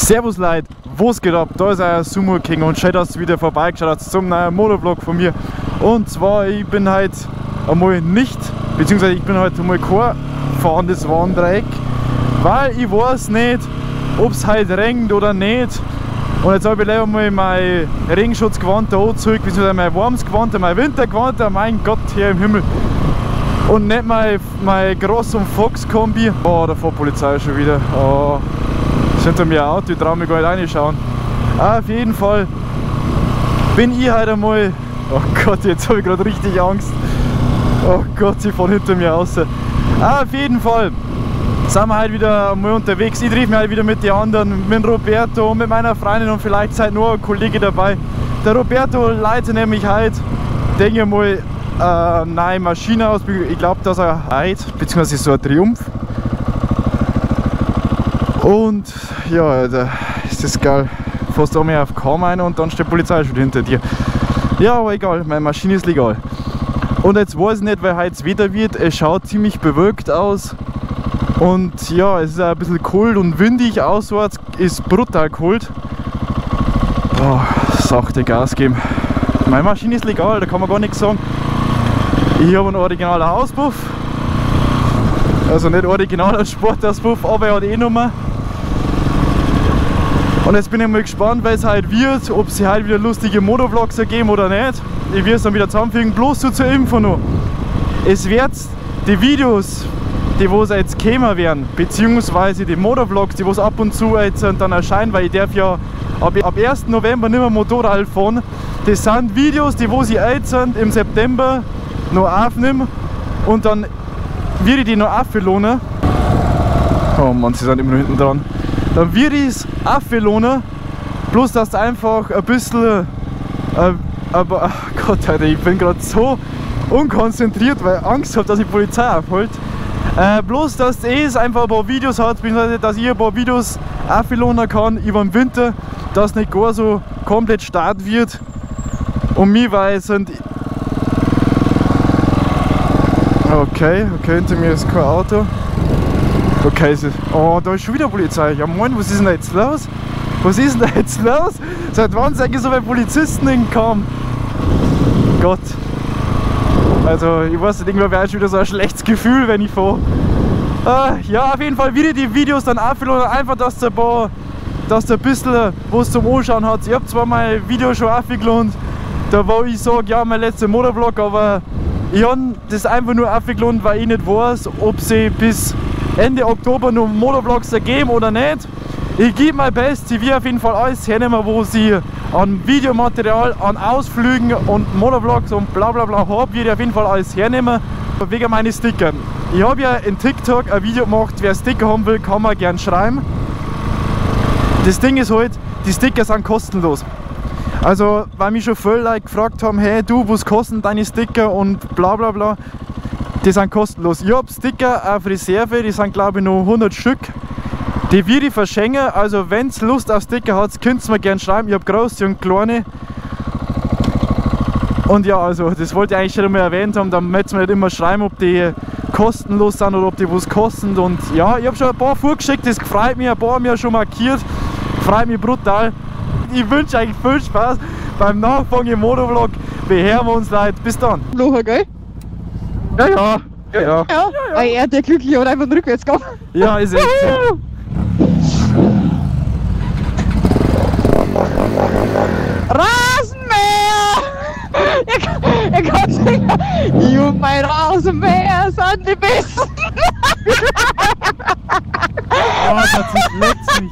Servus Leute, was geht ab? Da ist euer Sumo King und schön, dass ihr wieder vorbeigeschaut habt zum neuen Motovlog von mir. Und zwar, ich bin heute einmal nicht, beziehungsweise ich bin heute einmal kein fahrendes Warndreieck, weil ich weiß nicht, ob es heute regnet oder nicht. Und jetzt habe ich gleich einmal mein Regenschutzgewand da angezogen, beziehungsweise mein warmes Gewand, mein Wintergewand, mein Gott, hier im Himmel. Und nicht mein Gross- und Fox-Kombi. Oh, da fährt Polizei schon wieder. Oh. Ist hinter mir ein Auto, ich traue mich gar nicht reinschauen. Auf jeden Fall bin ich heute einmal. Oh Gott, jetzt habe ich gerade richtig Angst. Oh Gott, sie fahren hinter mir raus. Auf jeden Fall sind wir heute wieder mal unterwegs. Ich treffe mich heute wieder mit den anderen, mit Roberto, mit meiner Freundin und vielleicht ist heute nur ein Kollege dabei. Der Roberto leitet nämlich heute, denke ich mal, neue Maschine aus. Ich glaube, dass er heute, beziehungsweise so ein Triumph. Und ja, da ist das geil. Fährst einmal auf Kam rein und dann steht die Polizei schon hinter dir. Ja, aber egal, meine Maschine ist legal. Und jetzt weiß ich nicht, weil heute das Wetter wird. Es schaut ziemlich bewölkt aus. Und ja, es ist auch ein bisschen kalt und windig auswärts. Ist brutal kalt. Oh, sachte Gas geben. Meine Maschine ist legal, da kann man gar nichts sagen. Ich habe einen originalen Auspuff. Also nicht originaler Sportauspuff, aber er hat eh Nummer. Und jetzt bin ich mal gespannt, weil es heute wird, ob sie heute wieder lustige Motovlogs ergeben oder nicht. Ich werde es dann wieder zusammenfügen, bloß so zur Info noch. Es wird die Videos, die wo es jetzt kommen werden, beziehungsweise die Motovlogs, die wo es ab und zu jetzt dann erscheinen, weil ich darf ja ab 1. November nicht mehr Motorrad fahren. Das sind Videos, die wo sie jetzt sind, im September noch aufnehmen und dann werde ich die noch auflohnen. Oh Mann, sie sind immer noch hinten dran. Dann werde ich es auflohnen, bloß dass es einfach ein bisschen. Aber oh Gott, Alter, ich bin gerade so unkonzentriert, weil ich Angst habe, dass ich die Polizei abholt. Bloß dass es einfach ein paar Videos hat, beziehungsweise dass ich ein paar Videos auflohnen kann über den Winter, dass nicht gar so komplett stark wird. Und mir weil sind. Okay, okay, hinter mir ist kein Auto. Okay, ist, oh, da ist schon wieder Polizei. Ja moin, was ist denn da jetzt los? Was ist denn da jetzt los? Seit wann sind eigentlich so viele Polizisten in Kam? Gott. Also, ich weiß nicht, irgendwann wäre schon wieder so ein schlechtes Gefühl, wenn ich fahre. Ja, auf jeden Fall wieder die Videos dann aufgeladen. Einfach, dass da ein paar, dass da ein bisschen was zum Anschauen hat. Ich habe zwar mein Video schon aufgeladen, da wo ich sage, ja, mein letzter Motovlog, aber ich habe das einfach nur aufgeladen, weil ich nicht weiß, ob sie bis Ende Oktober noch Motovlogs ergeben oder nicht. Ich gebe mein Bestes, ich werde auf jeden Fall alles hernehmen, wo sie an Videomaterial, an Ausflügen und Motovlogs und bla bla bla habe, werde ich auf jeden Fall alles hernehmen. Wegen meinen Sticker. Ich habe ja in TikTok ein Video gemacht, wer Sticker haben will, kann man gern schreiben. Das Ding ist halt, die Sticker sind kostenlos. Also, weil mich schon viele Leute gefragt haben, hey du, was kosten deine Sticker und bla bla bla. Die sind kostenlos. Ich habe Sticker auf Reserve, die sind glaube ich noch 100 Stück. Die werde ich verschenken, also wenn ihr Lust auf Sticker habt, könnt ihr mir gerne schreiben. Ich habe große und kleine. Und ja, also das wollte ich eigentlich schon einmal erwähnt haben, damit mir nicht immer schreiben, ob die kostenlos sind oder ob die was kosten. Und ja, ich habe schon ein paar vorgeschickt, das freut mich, ein paar haben mir schon markiert. Freut mich brutal. Ich wünsche euch viel Spaß beim nachfolgenden Motovlog. Wir hören uns, Leute. Bis dann. Locher, gell? Ja, ja. Ja, ja. Ja, ja. Er, der glücklich hat einfach rückwärts gegangen. Ja, ist echt so. Rasenmäher! Er kann nicht. Ich und mein Rasenmäher sind die Besten. Oh, das ist letztlich.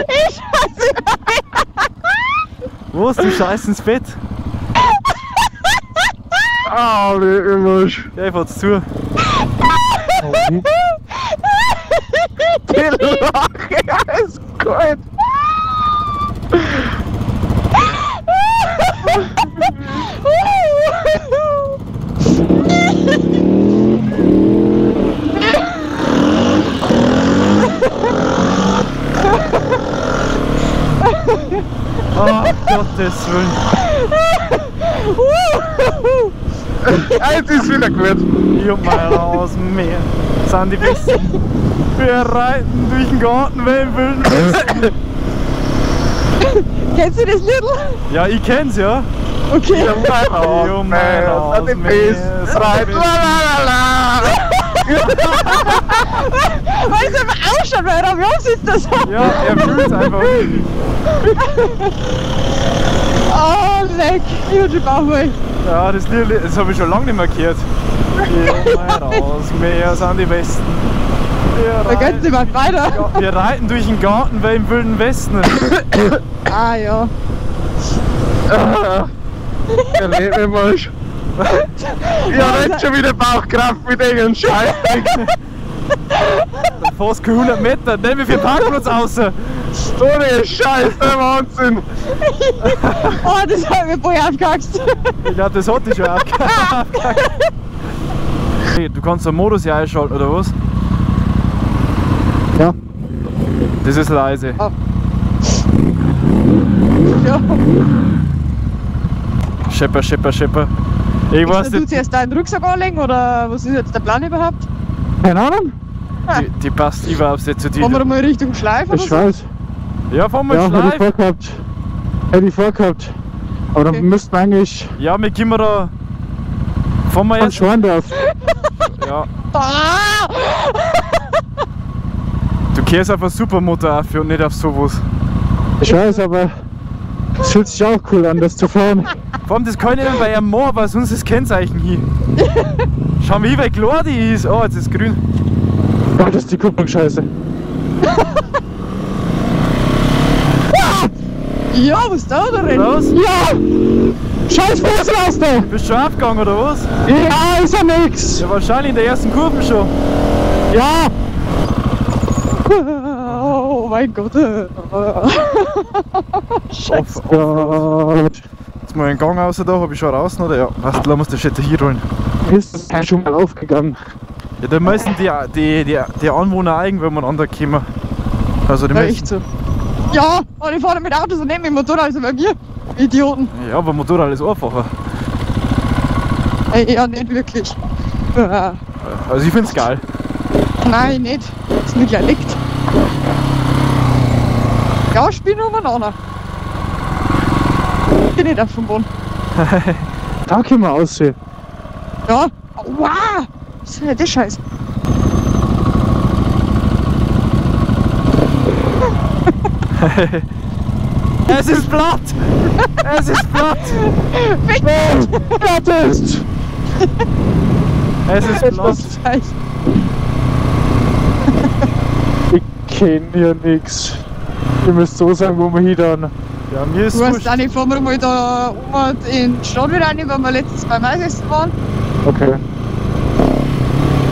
Ich hasse. Wo ist du scheiß ins Bett? Ah, oh, ja, ich fahr's zu. Die Lache ist gut. Oh, Gottes Willen. Jetzt ist wieder gut. Ich und mein Rasenmäher sind die Besten. Wir reiten durch den Garten, wenn wir wilden. Kennst du das Liedl? Ja, ich kenn's, ja. Okay. Ich und mein Rasenmäher sind die Besten. Weil es einfach ausschaut, weil er am Jahr sitzt das so. Ja, er fühlt's einfach. Oh, leck, ich hab schon Bauchweh. Ja, das Lied, das habe ich schon lange nicht mehr gehört. Rasenmäher sind die Besten. Da geht's nicht mehr weiter. Ja, wir reiten durch den Garten, weil im Wilden Westen. Ah ja. Der lebt immer schon. Ich hab jetzt schon wieder Bauchkraft mit irgendeinem Scheiß. Dann fährst du 100 Meter, nehmen wir für Parkplatz raus. So eine Scheiße, Wahnsinn! Oh, das hat mir voll aufgehackt. Ich glaube, das hat dich schon aufgehackt. Hey, du kannst den Modus ja einschalten, oder was? Ja. Das ist leise. Oh. Ja. Schepper, schepper, schepper. Ich weiß nicht. Du nicht. zuerst deinen Rucksack anlegen oder was ist jetzt der Plan überhaupt? Keine Ahnung. Die passt überhaupt nicht zu dir. Fahren wir mal Richtung Schleif oder Ich so? weiß. Ja, fahren wir ja, Schleif. Hätte ich vorgehabt. Hätte ich vorgehabt. Aber dann okay. müssten wir eigentlich. Ja, wir können da. Fahren wir jetzt. Schwandorf. Ja. Ah! Du kehrst auf eine Supermoto auf und nicht auf sowas. Ich weiß, aber es fühlt sich auch cool an, das zu fahren. Vor allem, das kann ich nicht bei einem machen, weil sonst ist das Kennzeichen hier. Schau mal, wie klar die ist. Oh, jetzt ist grün. Gott, ist die Kupplung scheiße. Ja, was da drin? Was? Ja! Scheiß Fußraster! Bist du schon aufgegangen oder was? Ja, ist ja nix! Ja, wahrscheinlich in der ersten Kurve schon. Ja! Oh mein Gott! Scheiße! Gott. Jetzt mal einen Gang raus da, hab ich schon raus, oder? Ja, was, lass uns das Shit hier rollen. Ist das kein schon mal aufgegangen? Ja, da müssen die Anwohner irgendwann miteinander kommen. Also die ja, müssen. echt so. Ja, und ich fahre mit Autos und nicht mit dem Motorrad, also bei mir. Idioten. Ja, aber Motorrad ist einfacher. Ey, ja, nicht wirklich. Ja. Also ich find's geil. Nein, nicht. Das mir gleich liegt. Ja, spiel nur umeinander. Ich bin nicht auf dem Boden. Da können wir aussehen. Ja. Wow! Was ist denn das Scheiß? Es ist platt! Es ist platt! Platt ist! Es ist platt! Ich kenn hier nix. Ihr müsst so sagen, wo wir hin. Ja, mir ist Du weißt auch nicht, fahren wir mal da oben in die Stadt wieder rein, weil wir letztens beim Eisessen waren. Okay.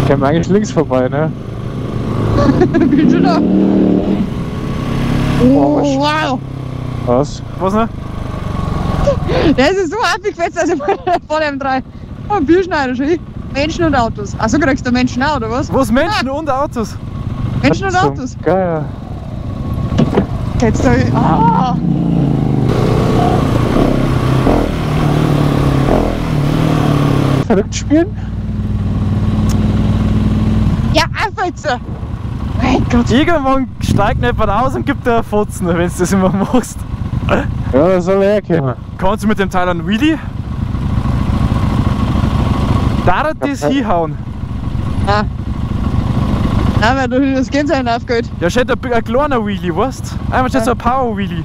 Kämen wir eigentlich links vorbei, ne? Bin schon da. Oh, wow! Was? Was noch? Der ist so abgefetzt, dass ich vor dem drei. Oh, Bierschneider schon. Menschen und Autos. Achso, kriegst du Menschen auch, oder was? Was? Menschen und Autos? Menschen und Autos. Geil. Geht's da? Ah! Verrückt spielen? Ja, einfach jetzt! Mein Gott! Irgendwann steigt jemand aus und gibt dir einen Fotzen, wenn du das immer machst. Ja, das soll er herkommen. Kannst du mit dem Teil einen Wheelie? Darf das hinhauen? Nein. Nein, weil du das Kennzeichen aufgeht. Ja, steht ein kleiner Wheelie, weißt du? Einfach steht so ein Power Wheelie.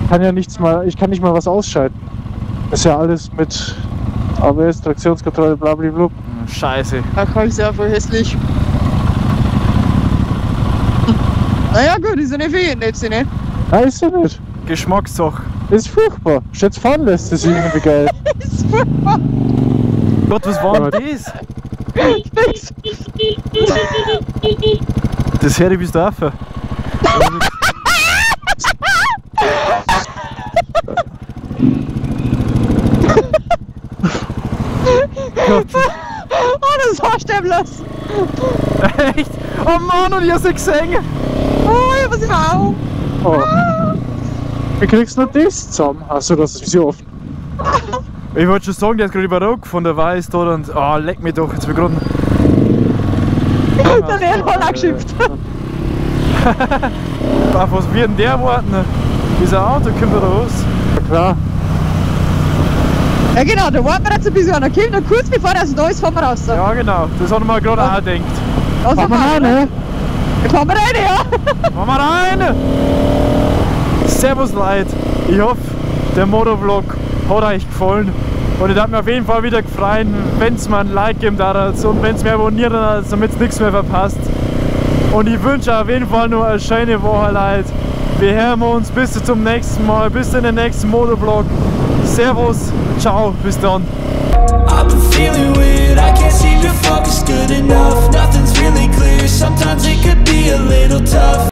Ich kann ja nichts mal, ich kann nicht mal was ausschalten. Das ist ja alles mit ABS, Traktionskontrolle, blablabla. Scheiße. Da kann ich ja voll hässlich. Naja gut, ist ja nicht viel, nicht sie nicht. Nein, ist ja nicht. Geschmackssache. Ist furchtbar. Schätz fahren lässt, ist irgendwie geil. Ist furchtbar. Gott, was war denn das? Nix. Das höre ich bis da. Gott. Oh, das war lassen. Echt? Oh Mann, und ich hab's nicht gesehen. Oh, ich hab's immer auch. Oh. Wie kriegst du das zusammen? Achso, das ist Visier offen. Ich wollte schon sagen, der ist gerade über Rot gefahren, der weiß da und. Ah, leck mich doch, jetzt bin ich gerade. Der Leon hat auch geschimpft. Auf was wird denn der warten? Dieser Auto kommt oder was? Ja, klar. Ja genau, da warten wir jetzt ein bisschen einer kommt und kurz bevor er da ist, fahren wir raus. Ja genau, das hat man gerade auch gedacht. Da sind Fahren wir rein, wir, ne? Da fahren wir rein, ja. Fahren wir rein! Servus Leute, ich hoffe, der Motovlog hat euch gefallen. Und ich würde mich auf jeden Fall wieder freuen, wenn es mir ein Like geben darf und wenn es mir abonnieren darf, damit ihr nichts mehr verpasst. Und ich wünsche auf jeden Fall nur eine schöne Woche, Leute. Wir hören uns, bis zum nächsten Mal, bis in den nächsten Motovlog. Servus, ciao, bis dann. I've been feeling weird, I can't seem to focus good enough. Nothing's really clear, sometimes it could be a little tough.